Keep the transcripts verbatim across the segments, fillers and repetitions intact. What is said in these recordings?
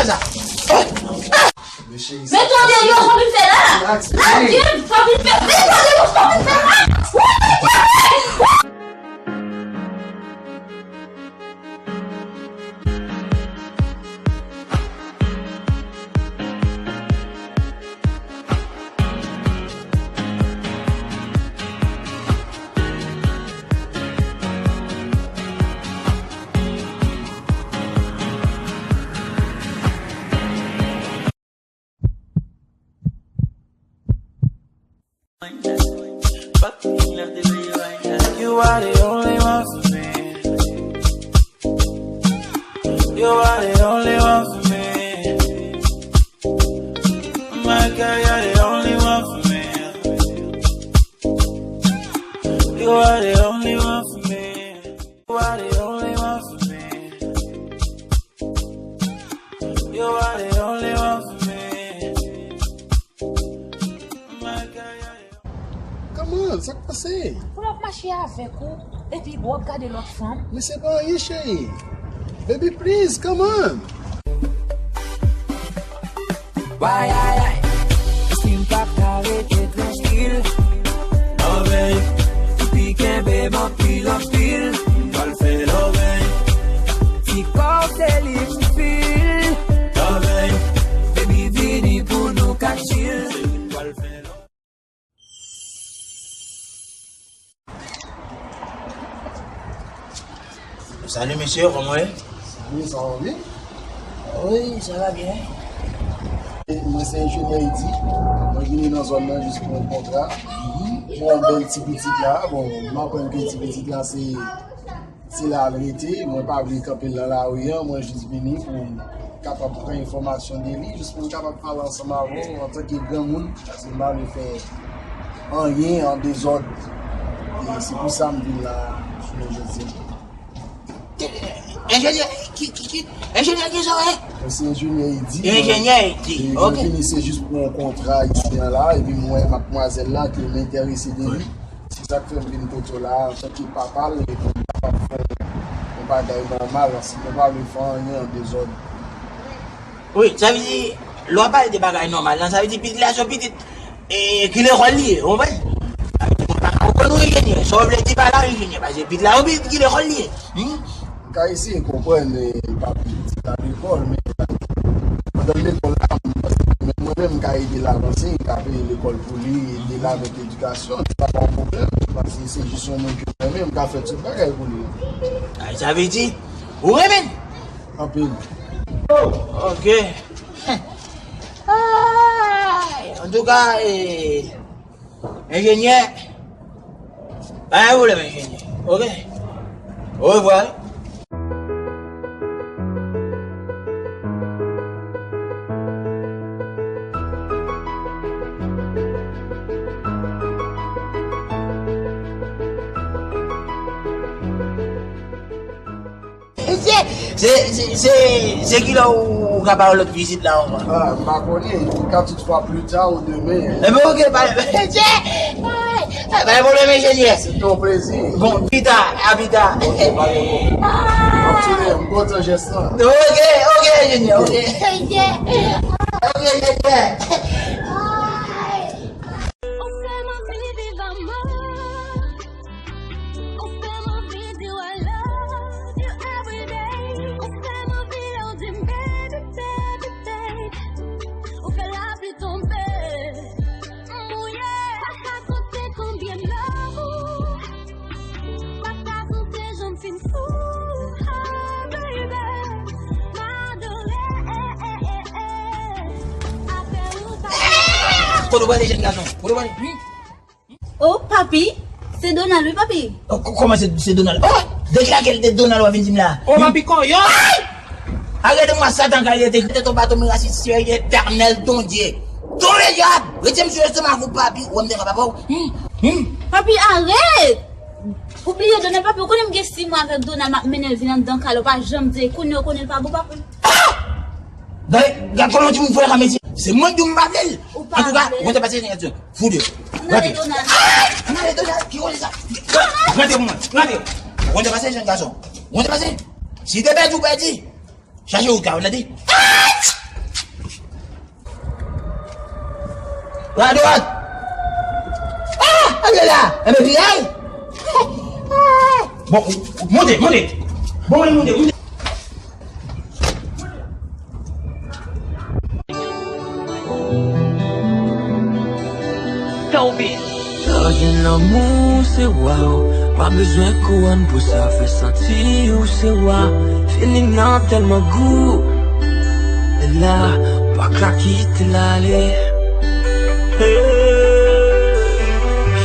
sa. Men tande yo, sa w vin fè la? Adieu, sa w vin fè? Men tande yo, sa w vin fè la? You are the only one for me. You are the only one for me. My girl, you're the only one for me. You are the only one for me. You are the only one for me. You are the only one for me. My girl, you're the Kòman? Sa k pase? Pou l ap mache avèk ou, epi w ap gade lòt fanm? Men se pa anyen, cheri. Baby, please, come on. Why, ay, ay. Si m p ap ka rete trankil. Love, babe. Epi kenbe m anpil, anpil. M pral fè love, babe. Ti kò w se li m fil. Love, babe. Baby, vini pou nou ka chill. M pral fè love. Salut, mesye, kòman w ye? Salut, ça va bien? Wi, sa va byen. E, mwen se enjenyè Edi. Mwen vini nan zòn nan jis pou yon kontra. Pou yon bèl ti pitit la. Bon, m aprann ke ti pitit la se, se la l rete. Mwen pa vle kanpe l nan lari an. Mwen jis vini pou m kapab pran enfòmasyon de li, jis pou m kapab pale ansanm avè w antanke granmoun, paske m pa vle fè anyen an dezòd. E se pou sa m vin la jounen jodi a. Enjenyè, ki, ki, ki, enjenyè ki sa w ye? Mwen se enjenyè Edi. Enjenyè Edi, e, ok. Mwen vini se jis pou yon kontra isi a la, epi m wè madmwazèl la ke m enterese de li. Se sa k fè m vin kote w la, antanke papa l, e pou m kapab fè yon bagay nòmal, si mwen pa vle fè anyen an dezòd. Wi, sa vle di, lè w ap pale de bagay nòmal lan, sa vle di pitit la se yon pitit, e, ki lekòl li ye, ou konprann? Sa vle di mwen pa ka konprann ou enjenyè, sa w vle di pa la enjenyè, paske pitit la yon pitit ki lekòl li ye. Hmm? M ka eseye konprann, e, papi pitit la lekòl, men pandan l lekòl la, m, men mwen menm m ka ede l avanse, m ka peye lekòl pou li, ede l avèk edikasyon, se pa yon pwoblèm, paske se jis yon moun ke m renmen, m ka fè tout bagay pou li. Ay, sa vle di, ou renmen l? Anpil. Oh, ok. Ay, antouka, e, enjenyè, pa gen pwoblèm, enjenyè. Ok. Orevwa. Se, se, se, se kilè ou, ou ka ba yon lòt vizit la ankò? Ah, m pa konnen. Ou ka tout fwa pli ta ou demen. Enben, ok, pa, pa gen pwoblèm, enjenyè. Se ton plezi. Bon, pita, a pita. Ok, pa gen pwoblèm. M kontan jès lan. Ok, ok, enjenyè, ok. Ok, enjenyè. Ou fè m anvi viv amò. Ou fè m anvi di w I love you every day. Ou fè m anvi lè w di m baby, baby, baby. Ou fè lapli tonbe. M mouye. Pa ka konte konbyen m love ou. Pa ka konte jan m fin fou. Ah, baby. M adore. Kote w prale, jèn gason? Kote w prale? Hmm? Oh, papi, se Donald, wi, papi. Oh, k-, kòman se, se Donald? Oh, depi lakèl de Donald w ap vin di m la? Oh, papi, kòyòs! Ay! Arete mwa, Satan, ka rete. Rete ton baton, men rasis, se etènèl, Bondye. Ton le dyab! Retire m sou lestomak ou, papi. Ou wè m te ka papa w? Hmm, hmm. Papi, arèt! Ou bliye Donald, papi, ou konnen m gen sis mwa avèk Donald, m ap mennen l vin anndan kay la, ou pa janm di, kounye a ou konnen l pa bon, papi. Ah! Gade, gade kòman timoun fò la ka mete. Se mwen ki di w m pa vle l. Ou pa vle l. Antouka, ou konn sa pase, nèg yo. Fou de. Ann ale, Donald. Ann ale, Donald. Ki koze sa? Rantre pou mwen. Rantre. Ou konn sa pase, jèn gason. Ou konn sa pase. Si te pèdi, ou pèdi. Chache wout la, ou tande? Radòt! Ah! Ann ale la! Ann ale la! Bon, monte, monte! Bon, monte, monte! Toby. Lè w jwenn lanmou, se waw. Pa bezwen kouwòn pou sa fè santi w se wa. Feeling nan tèlman gou. E la, ou pa ka kite l ale. Hey.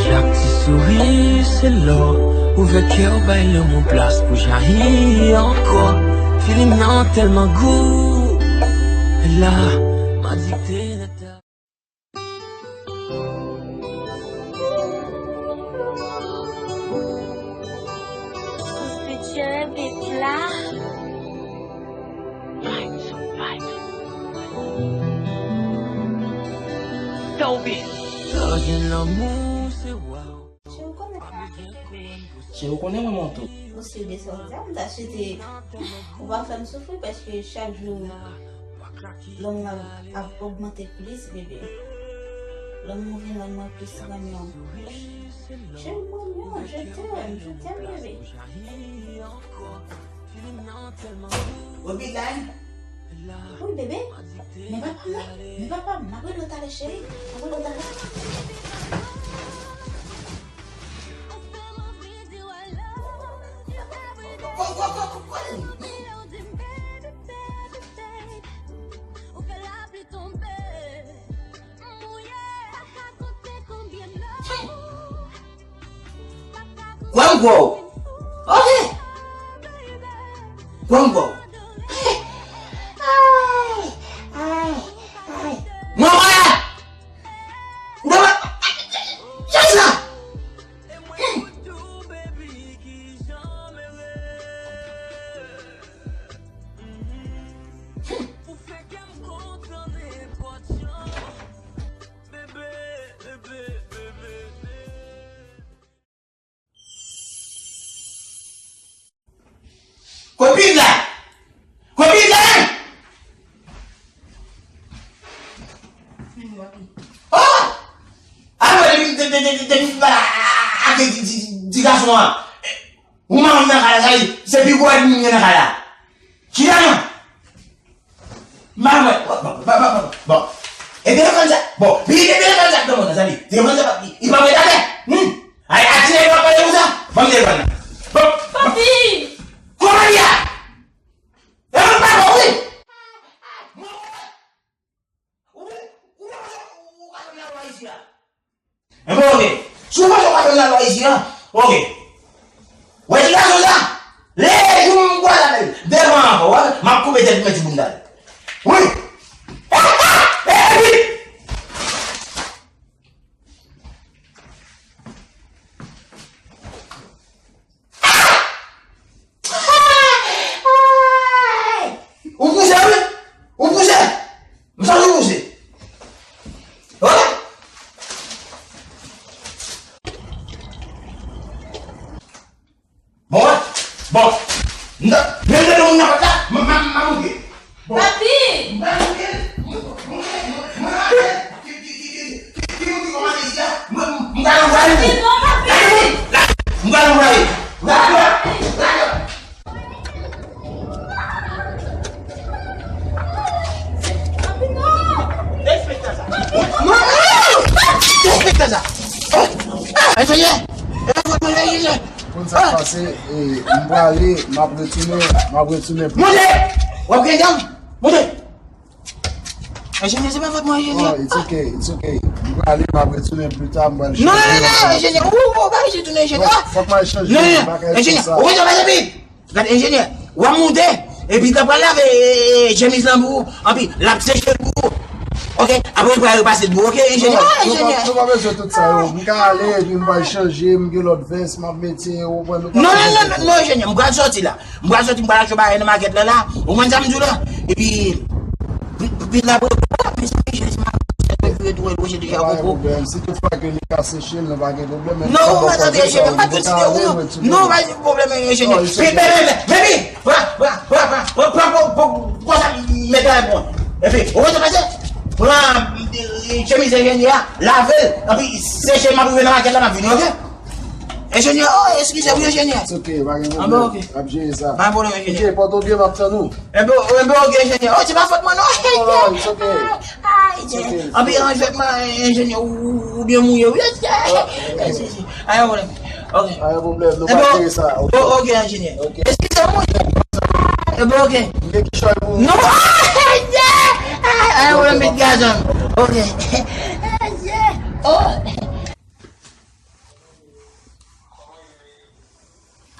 Chak ti souri, se lò. Ouvè kè w, bay lanmou plas pou jayi ankò. Feeling nan tèlman gou. E la, m adikte nèt. Sou Future Beat la. Toby. Lè w jwenn lanmou, se waw. Cheri, ou konnen mwen manke, bebe. Cheri, ou konnen mwen manke. Ou sou de sa w di a, m ta swete ou pa fè m soufri, paske chak jou lanmou ap, ap ogmante plis, bebe. Lanmou vin rann mwen plis renmen w. Cheri, mwen menm, je t'aime, je t'aime, bebe. Ou vin la? Wi, bebe. Men papa m, wi. Men papa m. M ap rele w talè, cheri. M ap rele w talè. Kwè m kwè w. Ok. Kwè m kwè w. Ay, ay, ay. Mwen wè. Ou dwe wè. Chèz la. Kopin la! Kopin la! Oh! Alò, depi, depi, depi, depi, a, a, a, ti, ti, ti gason an. Ou manman nan kay la, sa li, se pi gwo ènmi m gen nan kay la. Chita non. Manman, bon, bon, bon, bon, bon. E telefòn sa, bon, li gen telefòn sa nan men l, sa li, telefòn sa, li, li pa mèt atè. Hmm. Ay, a ti nèg yo ap pale konsa. Ban m telefòn nan. Bon, bon. Papi! Kòman li a? E mwen pa bon, wi. Ou, ou, ou, ou pa konn lalwa isi a. Enben, oke. Si w panse w pa konn lalwa isi a, oke. Wè ti gason sa? Lè jou m pral avè l devan ankò, w ap, m ap koupe tèt mwen ti bounda l. Wi. E, e, epi Ou pouse, wi. Ou pouse. M santi w pouse. Oke. Bon, bon. M ta, men tande moun nan pòt la. M, m, m, m moute. Bon. Papi! M pral monte, m, m, m, m, m, ki, ki, ki, ki, ki, ki moun ki kòmanse isi a? M, m, m pral anvoye l. Papi, non, papi! Gade moun! La, m pral anvoye l. Radòt! Radòt! Papi, non! Derespektan sa. Non, non, non! Derespektan sa. Ah, enjenyè! E pa fòt mwen, enjenyè! Konn sa k pase, e, m prale, m ap retounen, m ap retounen pli ta. Monte! W ap gen dam? Monte! Enjenyè, se pa fòt mwen, enjenyè. Oh, it's okay, it's okay. M prale, m ap retounen pli ta, m pral chanje. Non, non, non, enjenyè. Ou, ou pa bezwen tounen, enjenyè. Fòk, fòk m al chanje, non, non, bagay enjenyè, konsa. Ou konn sa k pase, pi? Gade, enjenyè, w ap monte, epi l ap pral lave, e, e, e, chemiz lan pou ou, anpi l ap seche l pou ou. Oke, apre l pral repase l pou ou, oke, enjenyè? Non, ah, nou pa, enjenyè, nou pa bezwen tout sa yo. M ka ale, epi m pral chanje, m gen lòt vès, m ap mete, ou konprann, nou pa bezwen tout sa. Non, non, non, non, non, enjenyè, m pral sòti la. M pral sòti, m pral achte bagay nan makèt la la. Ou konprann sa m di w la? Epi, pi, pi, pi la, mezanmi, Jezi, m ap vire tou, wè, Roje deja konprann. Pa gen pwoblèm. Si tout fwa ke li ka seche l, nou pa gen pwoblèm, men non, ou pa tande, enjenyè, m pa t konn si te ou, non. Non, pa gen pwoblèm, enjenyè. Pi, pi, pi, pi, pi, pran, pran, pran, pran, pran, pran, pran, pran, konsa, mete la pou mwen. Epi, ou konn sa pase? Pran, chemiz enjenyè a, lave l, anpi seche, m ap rive nan makèt la, m ap vini, oke? Enjenyè, oh, eskize wi, enjenyè. It's ok, pa gen pwoblèm. Ah, bon, oke. M ap jere sa. Pa gen pwoblèm, enjenyè. Ok, pòte w byen, m ap tann ou. Enben, enben, oke, enjenyè. Oh, se pa fòt mwen, non. Oh, it's ok. Ay, it's ok. Anpi, anjwèt mwen, enjenyè, ou, ou byen mouye, wi. Ah, ok. Ay, ay, pwoblèm. Ok. Pa gen pwoblèm, nou pral jere sa, ok? Oh, ok, enjenyè. Ok. Eskize m, wi. Enben, ok. M gen kichòy pou ou. Non, enjenyè! Ay, ay, pwoblèm, met gazon. Ok. Enjenyè! Oh!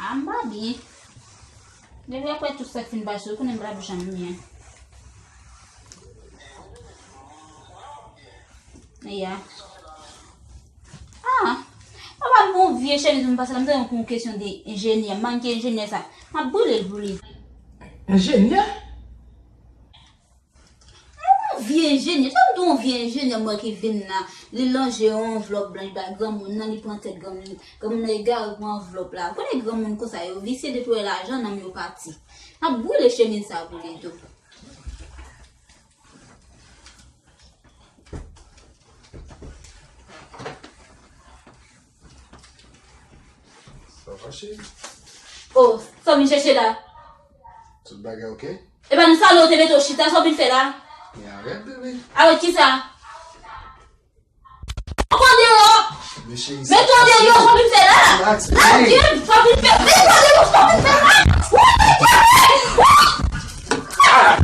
Ah, m pa byen. Depi apre tout sa k fin pase, ou konnen m pa t ap janm byen. Ya. Ah, papa m gon vye chemiz m pase la, m tande yon kesyon de enjenyè, manke enjenyè sa. M ap brile l pou li. Enjenyè? Yon vye enjenyè, sa m di yon vye enjenyè m wè ki vin la, li lonje yon anvlòp blanch bay granmoun nan, li pran tèt granmoun, granmoun nan egare pran anvlòp la. Ou konnen granmoun konsa, yo visye depi yo wè lajan nan men yo pati. M ap brile chemiz sa pou li tou. Sa w fache? Oh, sa w vin chèche la? Tout bagay ok? Epa, nan salon w te mete w chita, sa w vin fè la? Men arèt, bebe. Arèt kisa? Mete w deyò! Mete w deyò, sa w vin fè la? Relax, bebe. Adieu, sa w vin fè? Mete w deyò, sa w vin fè la? Wouy, bebe! Ah!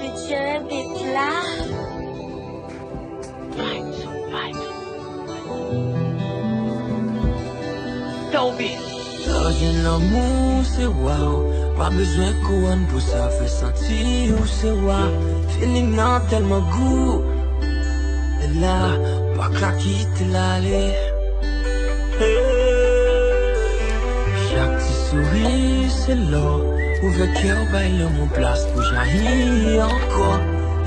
Future beat la. Lajan, lanmou, se wa w. Pa bezwen kouwòn pou sa fè santi w se wa. Feeling nan tèlman gou. E la, pa ka kite l ale. Hey. Chak ti souri se lò. Ouvè kè w, bay lanmou plas pou jayi ankò.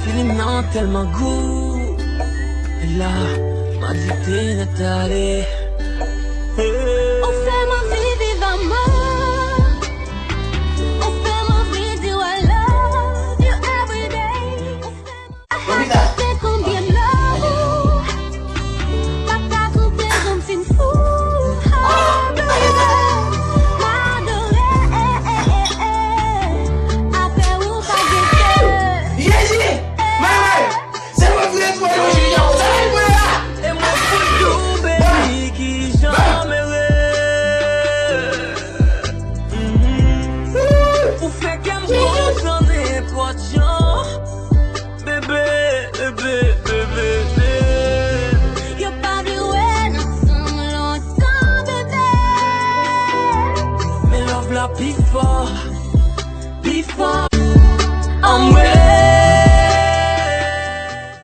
Feeling nan tèlman gou. E la, m adikte nèt ale. Hey. Ou fè m anvi viv amò. Ou fè m anvi di w I love you every day. Ou fè m rakonte konbyen love ou. Pa ka konte jan m fin fou. Oh, baby, m adore. Apre ou pa gen kè. Jezi! Mwen, mwen! Se mwen ki retwouve nou, Junior. Sa l mwen la. E mwen pou tou, baby, ki jan m ere. Ou fè kè m kontan nenpòt jan. Bebe, bebe, bebe, bebe. Yo pa vle wè n ansanm lontan, bebe. Men love la pi fò, pi fò. Anmwe.